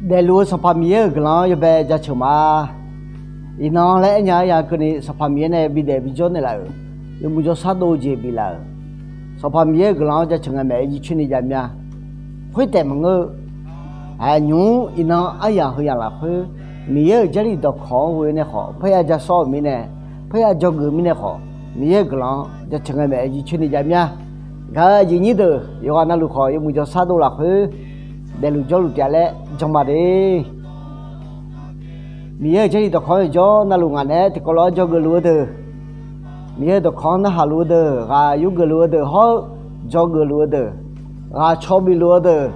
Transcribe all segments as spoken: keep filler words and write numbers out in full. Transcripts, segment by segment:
Daefluf-eu Sanqpaq Miqyaer-euq guiqlanq-anr yawbae jaceuq ma. Iqnan laer aernya-eu yaq keuvni Sanqpaq Miqyaer nae bidaef bijawr naeqlaf-euq, yawmuiq jawrshar dov-eu jeq biflaf-euq, Sanqpaq Miqyaer-euq guiqlanq-anr jaceuq ngae maeq-aer jircoer ni jav mya. Khoertaef maqngeur-eu, aqnymr iqnan aryaq heu yaq lafkhoer Miqyaer-euq Jarlif dawqkawq-anr ghoe nae khawf, parya ja sawr-euq mirnae, parya dzawgeuf mirnae khawf, Miqyaer-euq guiqlanq-anr jaceuq ngae maeq-aer jircoer ni jav mya. Gaq-euq aqyuif nyir deuq, yawqghaq navluf khawf yawmuiq jawrshar dov lafkhoer daefluf jawrluf taef-a laer jan ma de. Miqyaer-euq Jarlif dawqkawq-anr yawqjawr navluf ngaq naeq-aer tiqkawv lof-aer dzawgeuf luf-eu deuq, Miqyaer-euq dawqkawq-anr narhaq luf-eu deuq, ghaq yurgeuf luf-eu deuq hawr-eu dzawgeuf luf-eu deuq, ghaq caw bif luf-eu deuq,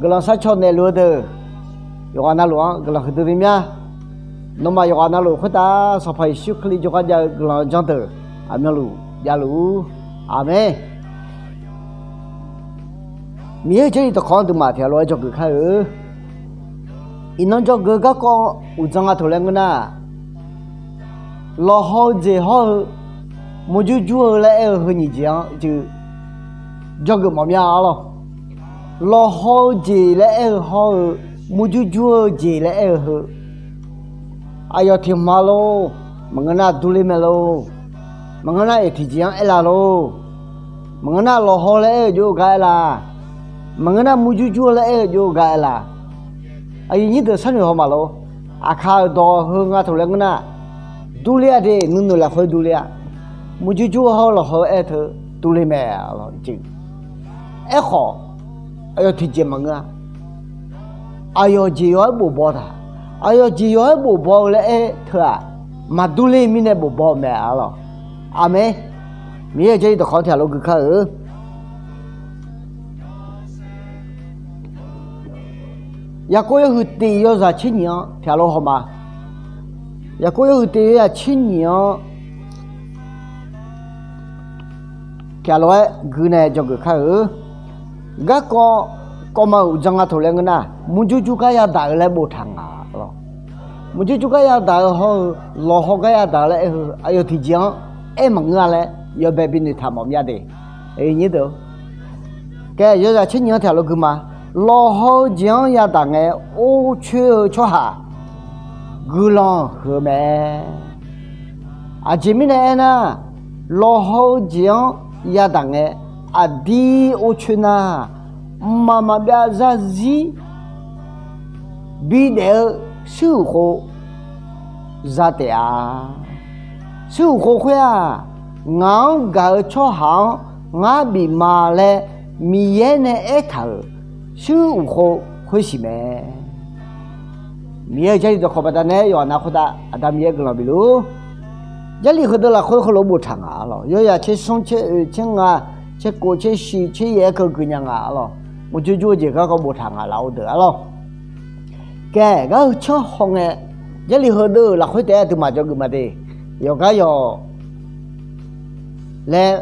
guiqlanq sharcaw naeqluf-eu deuq, yawqghaq navluf-anr guiqlanq huiqdui ni mya. Nawmaf yawqghaq navluf khoertav Sanqpaq Yeqsur Kali jawrgar jav-eu guiqlanq jan deuq aqmyanluf javluf-ur. Aqmeq. Miqyaer-euq Jarlif dawqkawq-anr duimaf tiqghaq lof-aer dzawgeuf kar-eu. Iqnan dzawgeuf garkawv uqdzan nga toq laer ngeur nar, lawqhaw-eu jeq hawr-eu murjur jur-eu laer aer-eu heu nyiq jeq-anr dzawgeuf mawf mya arlawr. Lawqhaw-eu jeq laer aer-eu hawr-eu murjur jur-eu jeq laer aer-eu heu, aqyawf tiq hmq ma lor, maqngeur nar durler mae lor, maqngeur nar-aq tiqjeq-anr aerlaf lor, maqngeur nar lawqhaw laer aer-eu jov-eu gar aerlaf, maqngeur nar murjur jur-eu laer aer-eu jov-eu gar aerlaf. Aqyuif nyir deuq sharnoeq haw ma lor. Aqkaq-euq dawq heu nga toq laer ngeur nar, durler-a de, nuinoeq lafkhoer durler-a. Murjur jur-eu hawr-eu lawqhaw-eu aer-eu teu durler mae arlawr. Aerkhawf, aqyawf tiqjeq maqngeur-a. Aqyawf jeq yawq-aer bofbaw taq. Aqyawf jeq yawq-aer bofbaw-eu laer aer teu-aq, maqdurler mirnae bofbaw-eu mae arlawr. Aqmeq. Miqyaer-euq Jarlif dawqkawq-anr tiqghaq lof gui kar-eu. Yaqkov yawhuiq tiq yawzaq tser nyiq-anr tiqghaq lof haw ma. Yaqkov yawhuiq tiq yawzaq tser nyiq-anr tiqghaq lof-aer gui nae dzawgeuf kar-eu. Garkawv kawv ma-euq uqdzan nga toq laer ngeur nar, murjur jur gar yadaq-eu laer boftaq nga arlawr. Murjur jur gar yadaq-eu hawr-eu lawqhaw gar yadaq-eu laer aer-eu heu aqyawf tiqjeq-anr aer maqngeur-a laer yawbae binoeq taq mawf mya de. Kae, yawzaq tser nyiq-anr tiqghaq lof gui ma. Lawqhaw-eu jeq-anr yadaq ngae or coer-eu tsawrhaq guiqlanq huiq-eu mae. Aqjeq mirnae aernar, lawqhaw-eu jeq-anr yadaq ngae aqdir or coer nar, mqmaq maqbyav zarzir bidaef-eu shuir uq khov za taef-a. Shuir uq khov khoer-aq, ngaq-anr gaq-eu tsawrhaq-anr ngar bif ma laer Miqyaer nae aertaq-euq shuir uq khov khoer siq mae. Miqyaer-euq Jarlif dawqkawq baqdanae yawqha nav khoertav Aqda Miqyaer guiqlanq bifluf-ur. Jarlif heudeuq lafkhoer heulof boftaq nga arlawr. Yawzaq tser smr tser oeq tser nga tser kof tser shiq tser yaef-aer keuv gui nya nga arlawr. Murjur jur-eu jeq garkawv boftaq nga laf-eu deuq arlawr. Kae, gar heu canr hawngae, Jarlif heudeuq-euq lafkhoer taef-aer aqduimaf dzawgeuf ma de. Yawqgar yawq laer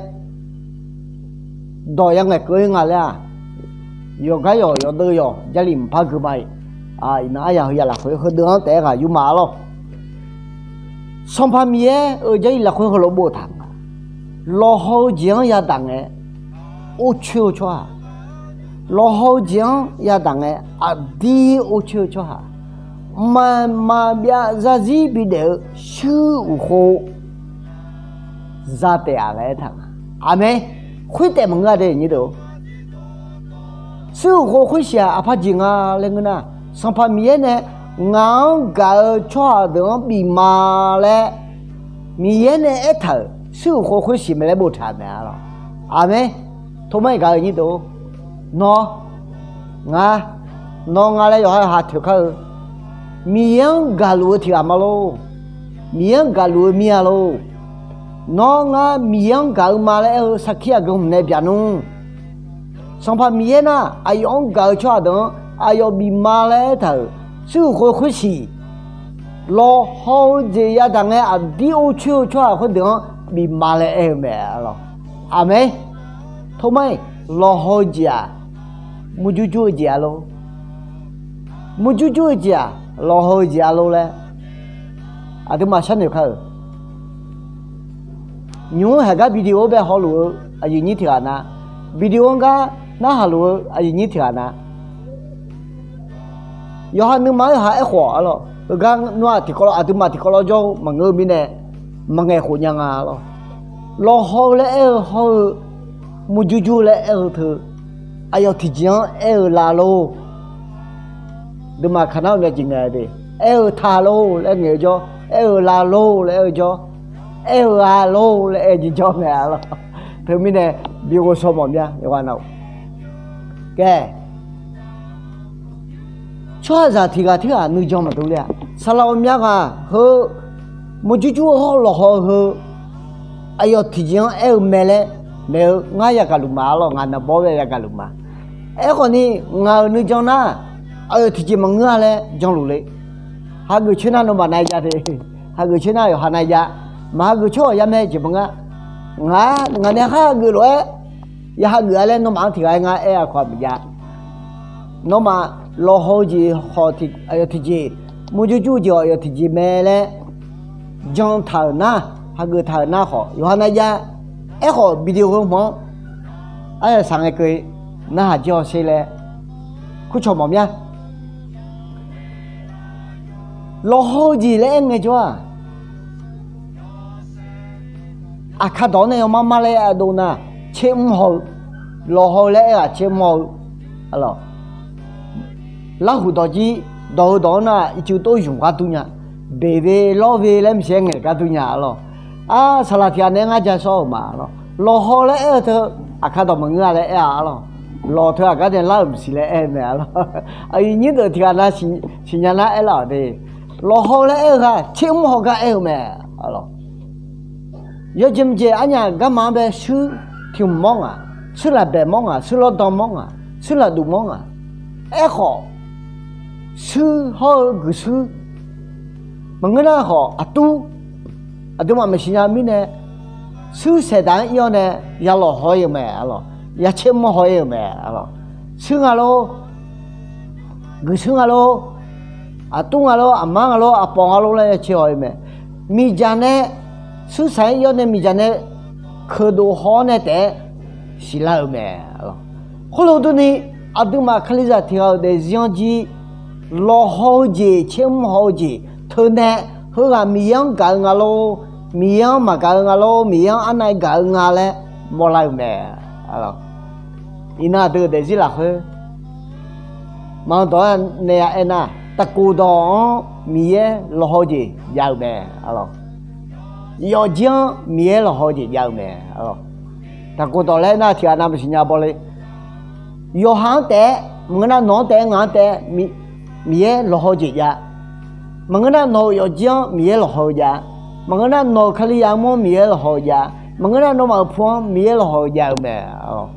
dawq ya ngaeqkeuv-ir nga laer-aq, yawqgar yawq yawdeuv yawq Jarlif mqpar gui ma-iq. Iqnan aryaq heu ya lafkhoer heudeuq-anr taef-aer ghaq yur ma arlawr. Sanqpaq Miqyaer-euq Jarlif lafkhoer heulof boftaq nga. Lawqhaw-eu jeq-anr yadaq ngae or coer-eu tsawrhaq, lawqhaw-eu jeq-anr yadaq ngae aqdir or coer-eu tsawrhaq, mqmaq maqbyav zarzir bidaef-eu shuir uq khov za taef-a laer aertaq nga. Aqmeq. Khoertaef maqngeur-a de nyir deuq-or. Shuir uq khov khoer siq-aq aqpaq jeq nga laer ngeur nar, Sanqpaq Miqyaer nae ngaq-anr gaq-eu tsawrhaq deuq-anr bif ma laer Miqyaer nae aertaq-euq shuir uq khov khoer siq mae laer boftaq mae arlawr. Aqmeq. Tov mar-iq gaq-eu nyir deuq-or, nawr, ngar, nawr nga laer yawqha yawqha toeq kar-eu Miqyaer-anr gaqluf-eu tiq ghaq ma lor. Miqyaer-anr gaqluf-eu mir-a lor. Nawr ngar Miqyaer-anr gaq-eu ma laer aer-eu sarkir aqgeu hmq nae byaq nmr. Sanqpaq Miqyaer nar, aqyawf-anr gaq-eu tsawrhaq deuq-anr aqyawf bif ma laer aertaq-euq shuir uq khov khoer siq, lawqhaw-eu jeq yadaq ngae aqdir or coer-eu tsawrhaq khoerdeuq-anr bif ma laer aer-eu mae arlawr. Aqmeq. Tov mar-iq, lawqhaw-eu jeq-aq murjur jur-eu jeq-a lor. Murjur jur-eu jeq-aq lawqhaw-eu jeq-a lor laer aqduimaf sharnoeq kar-euq. Nymq-mr haiq gar video-anr bae hawluf-eu aqyuif nyir tiq ghaq na, video-anr gar narhaq luf-eu aqyuif nyir tiq ghaq na, Yawqha nuima-anr yawqha aerkhof-awq arlawq. Heugar nawr-aq tiqkawv lawr, aqduimaf tiqkawv lawr jawr-eu maqngeur-eu mirnae, maqngaeq khof nya nga arlawq. Lawqhaw-eu laer aer-eu hawr-eu, murjur jur-eu laer aer-eu teu, aqyawf tiqjeq-anr aer-eu la lor. Aqduimaf kaqnar-eu myav jeq ngaeq de. Aer-eu ta lor laer ngaeq-eu jawr, aer-eu la lor laer aer-eu jawr, aer-eu gha lor laer aer-eu jeq jawr mae arlawq. Teumirnae bi ghovshaw mawf mya yawqghaq na-or. Khaer, tsawrhaqzaq tiq ghaq tirghaq nuijan maqdur ler-a. Saqlaq ghawqmya ghaq heu, murjur jur-eu hawr-eu lawqhaw-eu heu, aqyawf tiqjeq-anr aer-eu mae laer maeq-eu ngar yagaq luf ma arlawq. Ngaq naqbawr bae yagaq luf ma. Aerkhawf ni, ngaq-euq nuijan nar, aqyawf tiqjeq maqngeur-a laer janluf le. Hageuf coer nar nawmaf nav jav te. Hageuf coer nar yawqha nav jav. Maq hageuf coer-awq yamae jeq maqngeur. Ngaq, ngaq nae khar hageuf lof-aer ya hageuf-a laer nawmaf-anr tiq ghaq-aer ngar aer-a kawq-a maqjav. Nawmaf lawqhaw-eu jeq khawf aqyawf tiqjeq, murjur jur-eu jeq khawf aqyawf tiqjeq mae laer jan taq-euq nar, hageuf taq-euq nar khawf yawqha nav jav. Aerkhawf video heu hmq-anr aryaq saq ngae keuv narhaq jir-awr sher laer kurcawq mawf mya. Lawqhaw-eu jeq laer aer ngaejawr-aq, aqkar dawq-anr nae yawmar mar laer ardov nar, tser mr haw-eu, lawqhaw-eu laer aer-aq tser mr haw-eu, arlawq. Larhuq dawq jir, dawq-eu dawq-anr nar ircuf tov zmq gar dur nya, beq ve lawr ve laer maqsiq aer ngaeq gar dur nya arlawq. Ar, saqlaq tiq ghaq nae ngar ja sawr-euq ma arlawq. Lawqhaw laer aer-eu teu, aqkar dawq maqngeur-a laer aer-a arlawq. Lawq teu aqgar nae lar-euq maqsiq laer aer-eu mae arlawq. Aqyuif nyir deuq tiq ghaq na siqnya nar aerlar-awq de. Lawqhaw laer aer-eu ghaq tser mr haw gar aer-eu mae arlawq. Yawjeq maqjeq arnyaf garma-anr bae shuir tiq hmq mawr ngaq, shuir lafbaeq mawr ngaq, shuir lawrdan mawr ngaq, shuir lafduf mawr ngaq. Aerkhawf, shuir hawr-eu guiqshuir maqngeur nar khawf aqtur, aqduimaf maqsiq nya-eu mirnae, shuir saeqdaq-anr ir-awr nae ya lawqhaw-ir-eu mae arlawq. Ya tser mr haw-ir-eu mae arlawq. Shuir nga lor, guiqshuir nga lor, aqtur nga lor, aqmar nga lor, aqpawf nga lor laer ya tser haw-ir mae. Miqdzaq nae, shuir saq-aer ir-awr nae miqdzaq nae keuqdof haw-awr nae taef-aer siqlar-euq mae arlawq. Khoerlof durni, aqduimaf kalizaq tiq ghaq-euq daefzir-anr jir lawqhaw-eu jeq, tser mr haw-eu jeq teu nae, heughaq Miqyaer-anr gaq-eu nga lor, Miqyaer-anr maqgaq-eu nga lor, Miqyaer-anr arnav-aer gaq-eu nga laer mawrlar-euq mae arlawq. Iqnan aqdui-euq daefzir lafkhoer maqanr dawq-aer nae ya aernar, taqkof dawq-anr Miqyaer lawqhaw-eu jeq jav-euq mae arlawq. Yawfjir-anr Miqyaer lawqhaw-eu jeq jav-eu mae arlawq. Taqkof dawq laer nar tiq ghaq nav maqsiq nya bawle. Yawqha-anr taef-aer maqngeur nar, nawq-anr taef-aer, ngaq-anr taef-aer, Miqyaer lawqhaw-eu jeq jav. Maqngeur nar nawq-euq yawfjir-anr Miqyaer lawqhaw-eu jav. Maqngeur nar nawq-euq kalizaq armur-anr Miqyaer lawqhaw-eu jav. Maqngeur nar nawmaf-euq pu-anr Miqyaer lawqhaw-eu jav-eu mae arlawq.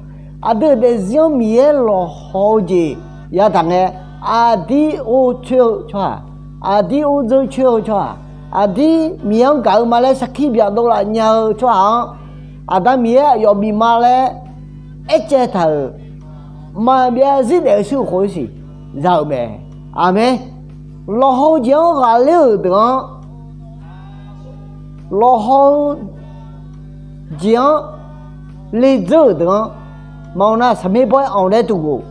Aqdui-euq daefzir-anr Miqyaer lawqhaw-eu jeq yadaq ngae, aqdir or coer-eu tsawrhaq, aqdir or dzeur coer-eu tsawrhaq, aqdir Miqyaer-anr gaq-eu ma laer sarkir byaqdov laf nya-eu tsawrhaq-anr, Aqda Miqyaer aqyawf bif ma laer aercaev taq-euq maqbyav zir daef-eu shuir-euq khoer siq za-euq mae. Aqmeq. Lawqhaw-eu jeq-anr ghaqler-euq deuq-anr, lawqhaw-eu jeq-anr ledzeur-euq deuq-anr, maqanr nar saqmer bawr-aer anq laer duq ghof.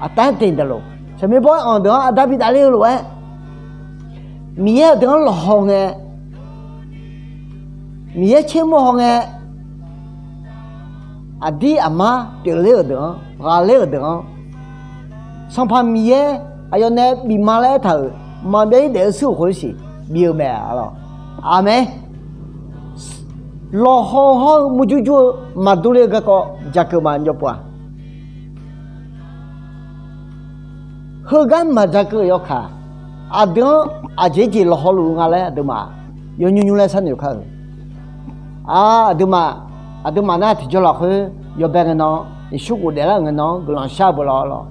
Aqtaer teq daqloq, saqmer bawr-aer anq deuq-anr aqda bi dafler-eu lof-aer, Miqyaer-euq deuq-anr lawqhaw ngae, Miqyaer tser mr haw ngae, aqdir aqmar pyeufler-euq deuq-anr, ghaqler-euq deuq-anr, Sanqpaq Miqyaer aqyawf nae bif ma laer aertaq-euq maqbyav-ir daef-eu shuir-euq khoer siq bif-eu mae arlawq. Aqmeq. Lawqhaw hawr-eu murjur jur-eu maqdur le-eu garkawv jakeuv ma jawrpov-a. Heugar maqjakeuv yawkaq, aqdui-anr aqjeq jeq lawqhaw luf-eu nga laer aqduimaf yawnymr nymr laer sharnoeq kar-euq. Aq, aqduimaf, aqduimaf nar tiqjawr lafkhoer yawbae ngae nan, Yeqsur ghofdaef lar-euq ngae nan-anr guiqlanq shar-eu beu lawr lawr.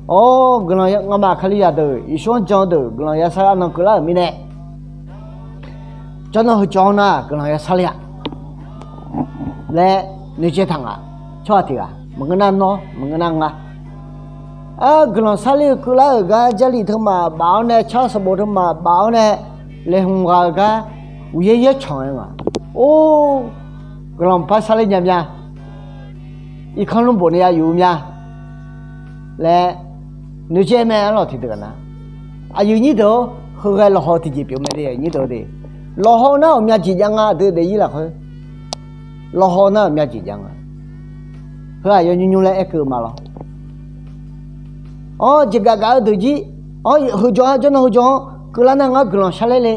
Or, guiqlanq ngamaf Kalizaq deuq Yeqsur-anr jan-eu deuq guiqlanq ya sar lar nan keuvlar-euq mirnae, jawrnan heu cawv-anr nar guiqlanq ya sarler-a laer noeqcaev taq nga. Tsawrhaq tiq ghaq maqngeur nar nawr, maqngeur nar ngar, ar, guiqlanq sarler-eu keuvlar-euq gar Jarlif teumaf baf-awr nae, car sanqbof teumaf baf-awr nae, laeqhmq ghaq-euq gar uqyaer yaer canq-aer nga. Or, guiqlanq par sarler nya mya, irkanr lmrbof nae ya yuf-eu mya laer noeqcaev mae arlawq tiqdeuq nar. Aqyuif nyir deuq-or, heughae lawqhaw tiqjeq pyeuf mae de, nyir deuq de. Lawqhaw nar ghawqmya jeq jav nga, aqdui daefzir lafkhoer. Lawqhaw nar ghawqmya jeq jav nga. Heu-aq yawnymr nymr laer aerkeuv ma lawr. Awr, jeqgaf gaf-eu deuq jir, awr, heujawr-a jawrnan heujawr-anr keuvlar nar ngar guiqlanq sharler le.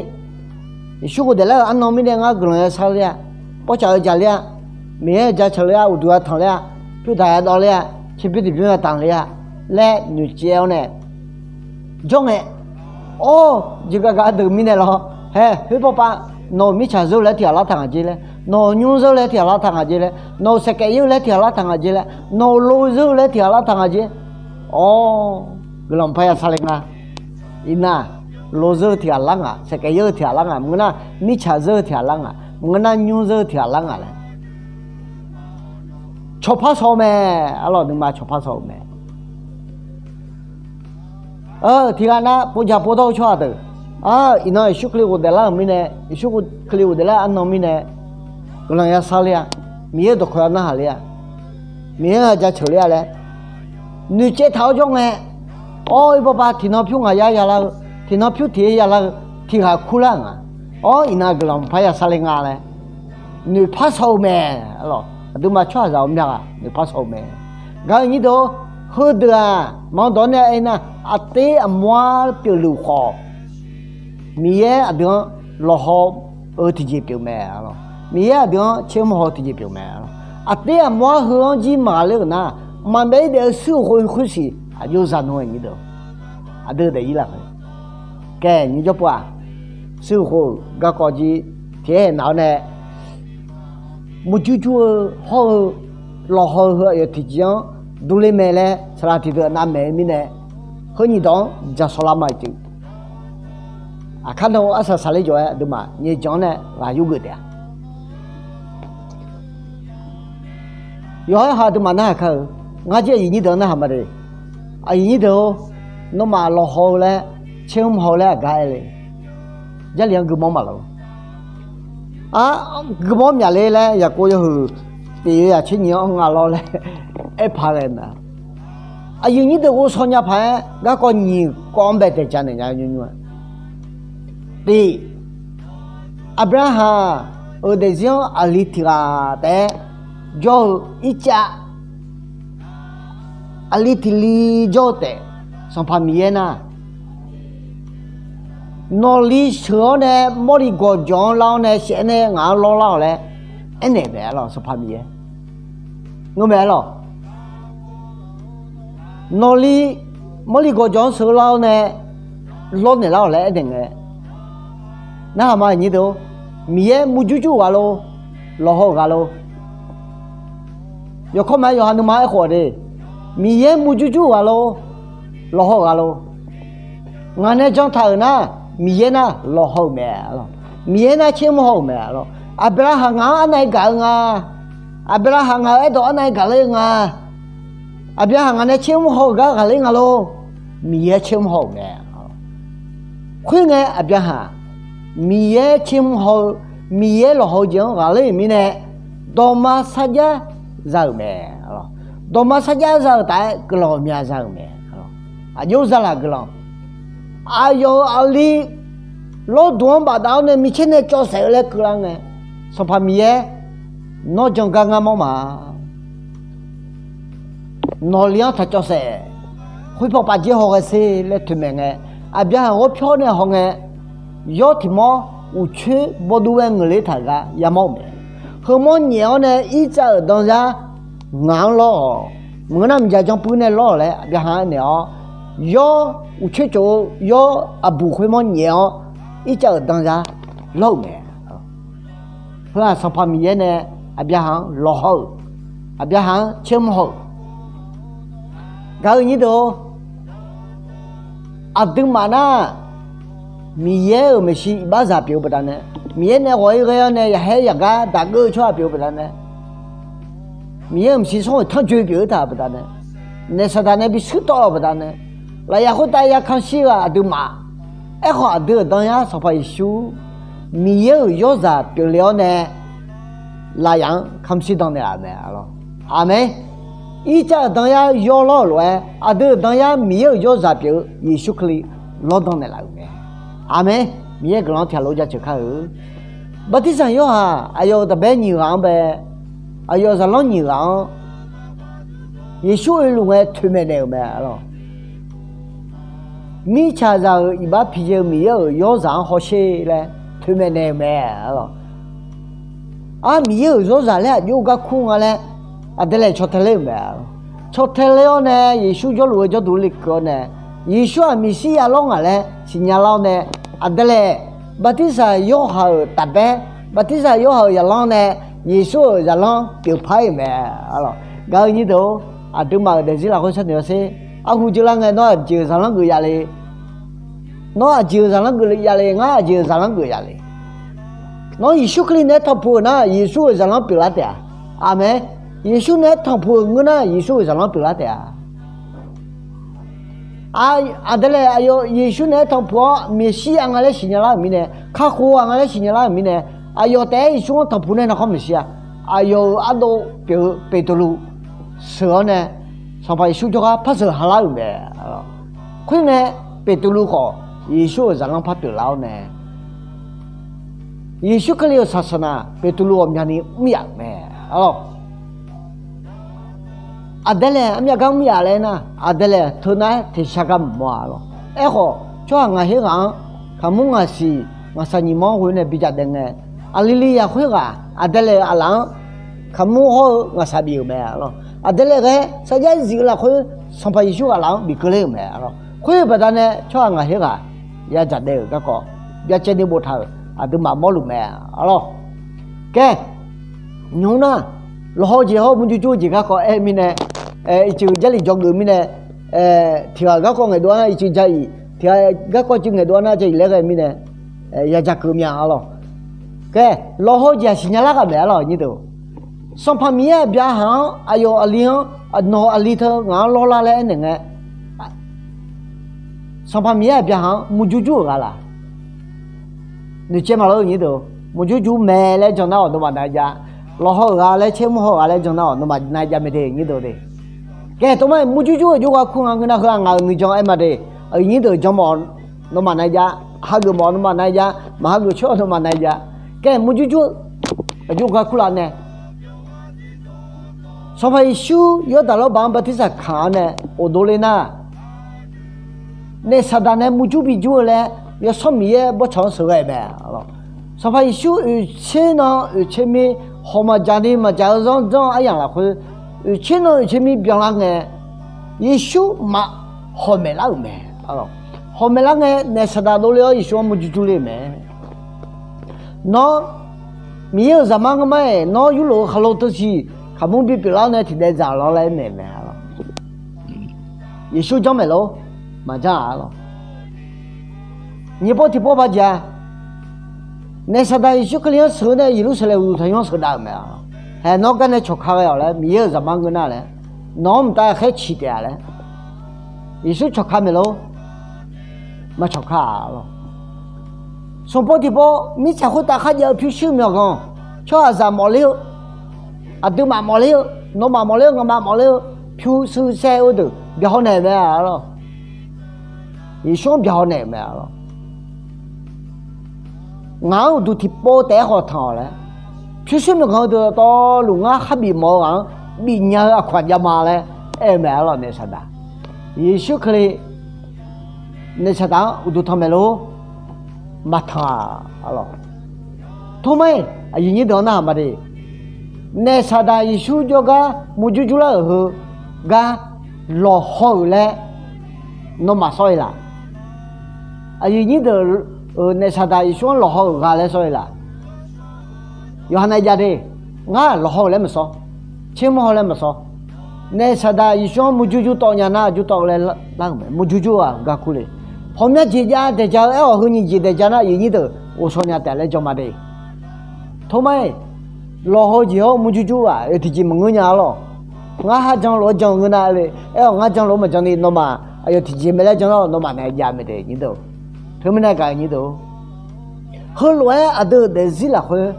Yeqsur ghofdaef lar-euq arnan mirnae ngar guiqlanq yashar ler-a. Pawrcaf-eu jaqler-a. Miqyaer-eu jaceuq ler-a, uqduq yatanq ler-a. Pyurdaq yadawv ler-a. Tserbymr tiqbymr yadaq ler-a laer noeqtsaev-awr nae jawr ngae. Awr, jeqgaf gaf-eu deuq mirnae lawr. Hae, khoer pawpav, nawq-euq mirtsaq zeur-eu laer tiqghaq lartaq ngaq jer laer, nawq-euq nymr zeur-eu laer tiqghaq lartaq ngaq jer laer, nawq-euq saeqkaef yeur-eu laer tiqghaq lartaq ngaq jer laer, nawq-euq lo zeur-eu laer tiqghaq lartaq ngaq jer. Awr, guiqlanq maqpar yashar le nga. Iqnan, lo zeur-eu tiqghaq lar ngaq, saeqkaef yeur-eu tiqghaq lar ngaq, maqngeur nar mirtsaq zeur-eu tiqghaq lar ngaq, maqngeur nar nymr zeur-eu tiqghaq lar ngaq laer cawqpar saw-eu mae. Arlawq, nuima cawqpar saw-euq mae. Tiqghaq nar povjaq povdawr-eu tsawrhaq deuq, iqnan Yeqsur Kali ghofdaef lar-euq mirnae, Yeqsur Kali ghofdaef lar-eu arnan mirnae guiqlanq yashar ler-a. Miqyaer-euq dawqkawq narhaq ler-a. Miqyaer-anr jaceuq ler-a laer noeqtsaev taq-awr jawr ngae. Awr, irbawr bav tiqnan pyur ngaq yar yalar-eu, tiqnan pyur tiq-aer yalar-eu, tiqghaq kurlar nga. Awr, iqnan guiqlanq maqpar yashar le nga laer noeqpar saw-eu mae. Aqduimaf tsawrhaqzaq-eu myaq ghaq noeqpar saw-eu mae. Gaq-eu nyir deuq-or, heudeuq-aq maqanr dawq-anr nae aernar, aqter aqmawr-anr pyeufluf khawf, Miqyaer aqdui-anr lawqhaw-eu tiqjeq pyeuf mae. Miqyaer aqdui-anr tsermr haw-eu tiqjeq pyeuf mae. Aqter aqmawr-anr heu-anr jir maqghaq ler-euq nar, maqbyav-ir daef-eu suir-euq khoer khoer siq aqjox zaq nan-a nyir deuq. Aqdui daefzir lafkhoer kae nyir jawrpov-aq, suir-euq khoer-euq garkawv jir tiqaer naf-awr nae, murjur jur-eu hawr-eu lawqhaw-eu heu aqyawf tiqjeq-anr durler mae laer saqlaq tiqdeuq navmaeq-eu mirnae, heu nyiq dawq-anr jaqsawq lar ma-euq jeq. Aqkar nan arsaq saqler jawr-aer aqduimaf nyaeq jan-anr nae ghaq yurgeuf taef-a. Yawqha-aer ha aqduimaf narhaq kar-eu, ngar jir aqyuif nyir deuq-anr narhaq ma de. Aqyuif nyir deuq-or, nawmaf lawqhaw-eu laer, tsermr haw-eu laer aqgar aer le. Jarlif-anr guimawr maqlof. Ar, guimawr myaqler laer Yaqkov yawhuiq tiq yawzaq tser nyiq-anr nga lawr laer aerpaq ghae ma. Aqyuif nyir deuq ghovshaw nya paq-aer garkawv nyiq kawv-anr bae daeq ja naeq nya nymr-a. Tiq, Aqbyaqhaq-euq daefzir-anr aqli tiq ghaq taef-aer jawr-eu Irtsav, aqli tiq li jawr-eu taef, Sanqpaq Miqyaer nar, nawqli sheuq-awr nae mawrli gawqjawq-anr lar-awr nae shaef nae ngaq-anr lawrlar-awq laer aernaeq mae-a lawq, Sanqpaq Miqyaer. Ngeurmae-a lawq. Nawqli mawrli gawqjawq-anr sheuq lar-awr nae lawrnaeq lar-awq laer aernaeq ngae, narhaq ma nyir deuq-or, Miqyaer murjur jur-eu ghaq lor, lawqhaw-euq ghaq lor. Yawkawr ma-aer yawqha nuima aerkhof de, Miqyaer murjur jur-eu ghaq lor, lawqhaw-euq ghaq lor. Ngaq nae jantaq-euq nar, Miqyaer nar lawqhaw-euq mae-a lawq. Miqyaer nar tsermr haw-euq mae-a lawq. Aqbyaqhaq ngaq-anr arnav-aer gaq-eu nga. Aqbyaqhaq ngaq-euq aerdawq arnav-aer gaq ler-eu nga. Aqbyaqhaq ngaq nae tsermr haw-euq gar ghaqler nga lor. Miqyaer tsermr haw-euq mae. Khoerngae Aqbyaqhaq Miqyaer tsermr haw-eu, Miqyaer lawqhaw-eu jeq-anr ghaqler-euq mirnae, dawqma sarjax za-euq mae. Dawqma sarjax za-euq taf-aer guiqlanq ghawqmya za-euq mae. Aqjox zalaq guiqlanq. Aqyawf-euq aqli lawrduq-anr bafdav-awr nae micaer nae cawv saef-eu laer keuvlar ngae, Sanqpaq Miqyaer, nawr jan gar ngar mawr ma. Nawqli-anr taq cawv saef, khoerpaw pavjer haw ghae sher laer toeqmaeq ngae, Aqbyaqhaq ghawrpyawr nae haw ngae, yawr tiq mawr uqcoer bawduv ghae ngeuqler taq-euq gar yamawr-euq mae. Heumawr nyaef-awr nae Irtsav-euq danzar ngaq-anr lawr-awq. Maqngeur nar miqdzaq janpuiv nae lawr-awq laer Aqbyaqhaq-anr naeq-awr, yawr uqcoer tsof-eu yawr aqbuq khoermawr nyaef-awr Irtsav-euq danzar lawr-euq mae. Heu-aq Sanqpaq Miqyaer nae Aqbyaqhaq-anr lawqhaw-euq, Aqbyaqhaq-anr tsermr haw-euq. Gaq-eu nyir deuq-or, aqduimaf nar, Miqyaer-euq maeqshi iqbaxzaq pyeuf-eu baqdanae, Miqyaer nae ghawq-ir ghae-awr nae yaqhaer yaqgar daq geur-eu tsawrhaq pyeuf-eu baqdanae, Miqyaer-euq maeqshi sanr-euq tanrjoe pyeuf-eu taq-euq baqdanae, naef saqdaq nae bi shuir tawv-euq baqdanae, lafyaq khoertav ya kamq shir-eu-aq aqduimaf. Aerkhawf aqdui-euq danyar Sanqpaq Yeqsur, Miqyaer-euq yawrzaq pyeufle-awr nae, lafyaq-anr kamq shir dan naeqlaf-euq mae. Aqmeq. Irtsav-euq danyar yawlawr-euq lof-aer aqdui-euq danyar Miqyaer-euq yawrzaq pyeuf-eu Yeqsur Kali lawrdan naeqlaf-euq mae. Aqmeq. Miqyaer guiqlanq-anr tiqghaq lof jaceuq kar-eu. Bartirsaq Yorhaq aqyawf-euq taqbaer nyiq ghaq-anr bae, aqyawf zaqlanr nyiq ghaq-anr Yeqsur oeluf ngae toeqmaeq naeq-euq mae, arlawq. Mirtsaqzaq-euq iqbax piqyae-eu Miqyaer-euq yawrzaq-anr hawsher laer toeqmaeq naeq-euq mae, arlawq. Ar, Miqyaer-euq yawrzaq laer aqjox gar kur nga laer aqdaeqlaeq caw tae ler-euq mae, arlawq. Caw tae ler-awr nae Yeqsur jawrluf-eu jawrduq lekeuv-awr nae, Yeqsur-aq Meqsirya lawr ngaq laer siqnya lar-awr nae, aqdaeqlaeq Bartirsaq Yorhaq-euq taqbaer, Bartirsaq Yorhaq-euq zaqlanr nae Yeqsur-euq zaqlanr pyeufpar-ir-euq mae, arlawq. Gaq-eu nyir deuq-or, aqduimaf-euq daefzir lafkhoer sharnoeq-awr sher. Arhu jeurlar ngae nawr aqjeq-euq zaqlanr geuf ya le. Nawr aqjeq-euq zaqlanr geuf ya le, ngar aqjeq-euq zaqlanr geuf ya le. Nawr Yeqsur Kali naeq-aer tanqpuq-euq nar, Yeqsur-euq zaqlanr pyeuflar taef-a. Aqmeq. Yeqsur naeq-aer tanqpuq-euq ngeur nar, Yeqsur-euq zaqlanr pyeuflar taef-a. Aqdaeqlaeq aqyawf Yeqsur naeq-aer tanqpuq-awr Meqsirya nga laer siqnya lar-euq mirnae, kakhof-a nga laer siqnya lar-euq mirnae, aqyawf taef-aer Yeqsur-anr tanqpuq nae narkhawr Meqsirya, aqyawf-euq ardov pyeuf-eu Beqtuvluv sheuq-awr nae, Sanqpaq Yeqsur jawrgar par sheuq ha lar-euq mae. Khoerngae, Beqtuvluv khawf Yeqsur-euq zaqlanr par pyeuflar-awr nae, Yeqsur Kali-euq saqsaqnaq Beqtuvluv ghawqmyani mr yaf-euq mae, arlawq. Aqdaeqlaeq armyav gar mr yaf laer nar, aqdaeqlaeq teunav-aer teqshar gar maqmawr-a, arlawq. Aerkhawf, tsawrhaq ngaq her ghaq-anr kaqmur ngaq siq ngaqshaq nyiq manr ghoe nae bi jaq daef ngae, aqli li yaq khoerghaq aqdaeqlaeq-euq aqlaf-anr kaqmur hawr-eu ngaqshaq bif-euq mae, arlawq. Aqdaeqlaeq ghae sarjax zif-eu lafkhoer Sanqpaq Yeqsur ghaq laf-anr bif keuv ler-euq mae, arlawq. Khoer-eu baqdanae tsawrhaq ngaq her ghaq ya jaq daef-euq garkawv byacaevni boftaq-euq aqduimaf mawrluf mae, arlawq. Kae, nymq-mr nar, lawqhaw-eu jeq hawr-eu murjur jur-eu jeq garkawv aer-eu mirnae, iqcif jarlif dzawgeuf mirnae, tiq ghaq garkawv ngaeqdov-a nar iqcif ja-iq, tiq ghaq garkawv iqcif ngaeqdov-a nar ja-iq laer ghae mirnae, ya ja keuv mya, arlawq. Kae, lawqhaw-eu jeq-aq siqnya lar ghaq maeq, arlawq, nyir deuq. Sanqpaq Miqyaer Aqbyaqhaq-anr, aqyawf aqli-anr, nawq-eu aqli teu ngaq-anr lawrlar laer aernaeq ngae, Sanqpaq Miqyaer Aqbyaqhaq-anr murjur jur-euq ghaq laq? Noeqcaev maqlor, nyir deuq. Murjur jur mae laer jan nar-awq nawmaf nav jav. Lawqhaw-euq ghaq laer, caermr haw-eu ghaq laer jan nar-awq nawmaf nav jav mae de, nyir deuq de. Kae, tov mar-iq murjur jur-euq jov ghaq kur nga ngeur nar heu-aq ngaq-euq nuijan aer ma de. Aqyuif nyir deuq jan mawf-awq nawmaf nav jav, hageuf mawf-awq nawmaf nav jav, maq hageuf coer-awq nawmaf nav jav. Kae, murjur jur-eu aqjox gar kurlaf nae Sanqpaq Yeqsur Yawrdaq lawrbaq-anr bartirsaq kaq-awr nae ghofdov ler nar, naef saqdaq nae murjur bijur-eu laer Yawsanr Miqyaer bawrtsanq-anr sheuqghae-euq mae. Sanqpaq Yeqsur oeqtser nan oeqtser mir hawq maqdzaq ni maqdzaq-eu zanr zanr-eu aryamq lafkhoer, oeqtser nan oeqtser mir byanlar ngae, Yeqsur maq hawq maeqlar-euq mae. Hawq maeqlar ngae, naef saqdaq dovle-awr Yeqsur-anr murjur jur ler-euq mae. Nawr, Miqyaer-euq zaqmar ngeur mar-aer, nawr yurlof-eu khaqlo teusiq kaqmur bipyeuf lar-awr nae tiqdaev dzaq lawr laer aernaeq mae, arlawq. Yeqsur janr maeq lor? Maqjanr-a, arlawq. Nyiq pov tiqpov ba jeq-a, naef saqdaq Yeqsur Kali-anr sheuq-eu nae Yeqlursaqlaeq uqduq tanqnymr-anr sheuqdav-euq mae, arlawq. Haeq, nawr gar nae cawqka ghae-awq laer Miqyaer-euq zaqmar ngeur nar laer, nawq-anr mqtav khaer ciq taef-a laer Yeqsur cawqka maeq lor? Maq cawqka-a, arlawq. Smq pov tiqpov mirtsaq khoertav kharjav-eu pyurshuir myawqganq, tsawrhaqzaq mawfler-eu, aqduimaf mawfler-eu, nawmaf mawfler-eu, ngamaf mawfler-eu, pyurshuir saer-eu deuq byaqhaw naeq-euq mae, arlawq. Yeqsur-anr byaqhaw naeq-euq mae, arlawq. Ngaq-anr uqduq tiqpov taef-aer khawf tanq-awq laer, pyurshuir myawqganq-eu deuq dawqtawvluf ngar kharbif mawf-eu ghaq-anr bifnya-eu aqkawq-aq jav ma laer aer-eu mae, arlawq. Naef saqdaq Yeqsur Kali naef saqdaq-anr uqduq tanq maeq lor? Maq tanq-a, arlawq. Tormar-iq, aqyuif nyir deuq-anr narhaq ma de. Naef saqdaq Yeqsur jawrgar murjur jurlar-euq heu gar lawqhaw-euq laer nawmaf sawr-eu laq? Aqyuif nyir deuq-euq naef saqdaq Yeqsur-anr lawqhaw-euq ghaq laer sawr-eu laq? Yawqha nav jav de. Ngar lawqhaw-euq laer maqsawr, tsermr haw laer maqsawr. Naef saqdaq Yeqsur-anr murjur jur tawv nya nar jur tawv-eu laer lar-euq mae. Murjur jur-aq gar kur le. Hawqmya jeq jav daeq ja-eu aer-awq, heu nyiq jeq daeq ja nar aqyuif nyir deuq ghovshaw nya taef laer jan ma de. Tormar-iq, lawqhaw-eu jeq hawr murjur jur-aq oe tiqjeq maqngeur nya, arlawq. Ngar har jan lof-aer jan ngeur nar le, aer-awq, ngar jan lof-aer maqjan ni nawmaf aqyawf tiqjeq mae laer jan nar-awq, nawmaf naeq jav mae de, nyir deuq. Teumirnae gaq-eu nyir deuq, heulof-aer aqdui-euq daefzir lafkhoer,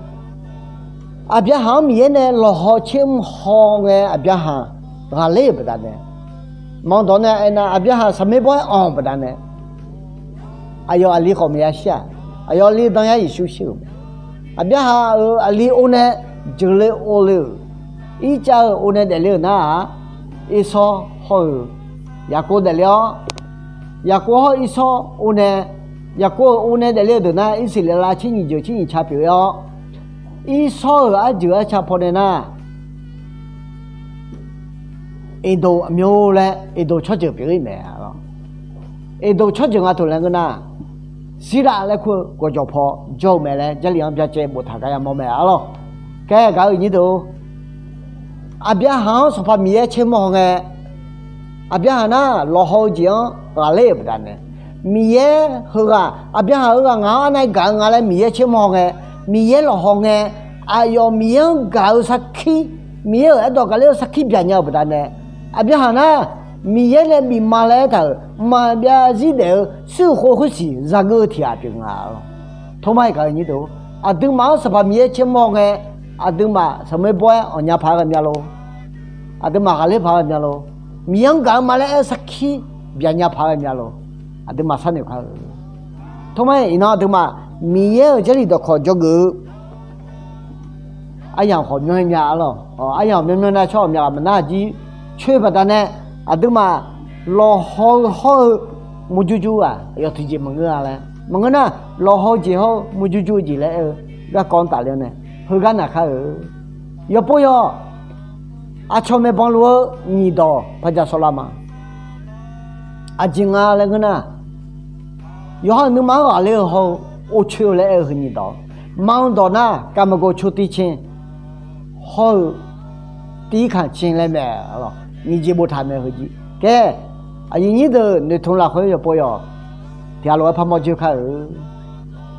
Aqbyaqhaq-anr Miqyaer nae lawqhaw tsermr haw ngae Aqbyaqhaq ghaqler-euq baqdanae, manqdawq nae aernar Aqbyaqhaq saqmer bawr-aer anq-euq baqdanae, Aqyawf aqli khawf maqya shir-aq. Aqyawf aqli dan yar Yeqsur shir-euq mae. Aqbyarhaq-euq aqli or nae jeuqle or le-euq, Irtsav-euq or nae daefle-euq nar-aq, Irsawr hawr-eu Yaqkov daefle-awr, Yaqkov hawr Irsawr or nae, Yaqkov-euq or nae daefle-eu deuq nar Irsaqleqlav tser nyiq jeuq tser nyiq ca pyeuf-awr, Irsawr-euq arjeuq arca pawnae nar, Eqdoq aqmyan laer Eqdoq tsawrjeuq pyeuf-ir mae. Eqdoq tsawrjeuq nga taq laer ngeur nar, Sirlav laer kur-eu gawqjawq paw jawr-eu mae laer Jarlif-anr byacaev boftaq gar yamawr mae arlawr. Kae gaq-euq nyir deuq-or, Aqbyaqhaq-anr Sanqpaq Miqyaer tsermawr haw ngae, Aqbyaqhaq nar lawqhaw-eu jeq-anr ghaqler-euq baqdanae, Miqyaer heughaq Aqbyaqhaq heughaq ngaq-anr arnav gaq-eu nga laer Miqyaer tsermawr haw ngae, Miqyaer lawqhaw ngae, aqyawf Miqyaer-anr gaq-eu sarkir, Miqyaer-euq aerdawq gaqler-eu sarkir byaqnya-euq baqdanae, Aqbyaqhaq nar Miqyaer nae bif ma laer aertaq-euq mqmaq byav zir daef-eu shuir khoer khoersiq zageur-eu tiq ghaq pyeuf nga arlawr. Tormar-iq gaq-euq nyir deuq-or, aqduimaf-anr Sanqpaq Miqyaer tsermawr haw ngae, aqduimaf sanqboer bawr-aer awqnya paq-aer ghawqmya lor. Aqduimaf ghaqler paq-aer ghawqmya lor. Miqyaer-anr gaq-eu ma laer aer sarkir byaqnya paq-aer ghawqmya lor. Aqduimaf sharnoeq kar-eu. Tormar-iq iqnan aqduimaf Miqyaer-euq Jarlif dawqkawq dzawgeuf-eu aryamq khawf myanr-aer mya arlawr. Aryamq myanr myanr nar tsawrhaq mya ghaq maqnar jir coer-eu baqdanae, aqduimaf lawqhaw-eu hawr-eu murjur jur-aq aqyawf tiqjeq maqngeur-a laer maqngeur nar, lawqhaw-eu jeq hawr-eu murjur jur-eu jeq laer aer-eu garkawv-anr tafler-awr nae, heugar naq kar-eu. Yawpov yawq, aqcawq maeqbanq luf-eu nyiq dawq par ja sawrlar ma. Aqjeq nga laer ngeur nar, yawqha-euq nuima-anr ghaqler-eu hawr-eu, or coer-eu laer aer-eu heu nyiq dawq, ma-eu dawq nar, การมคุณ coer tir caer hawr-eu tir kamq caer laer mae. Nyiq jeq boftaq mae heu jir. Kae, aqyuif nyir deuq noeqtmq lafkhoer yawpov yawq, tiq ghaq lof-aer parmawr dzoer kar-eu.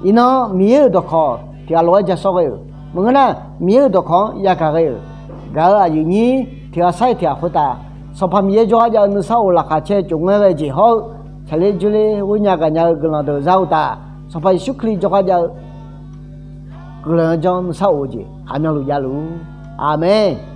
Iqnan Miqyaer-euq dawqkawq tiq ghaq lof-aer ja sawr ghae-euq maqngeur nar, Miqyaer-euq dawqkawq-anr yagaq ghae-euq. Gaq-euq aqyuif nyir tiq ghaq sar-iq tiq ghaq khoertav, Sanqpaq Miqyaer jawrgar jav-eu nuisar of laqkhaq caer tsofngaer ghae jeq hawr-eu, tsaqler dzoerler ghoer nya gaqnya-eu guiqlanq deuq za uqtaf, Sanqpaq Yeqsur Kali jawrgar jav-eu guiqlanq-anr janr nuisar of-eu jeq aqmyanluf javluf-ur. Aqmeq.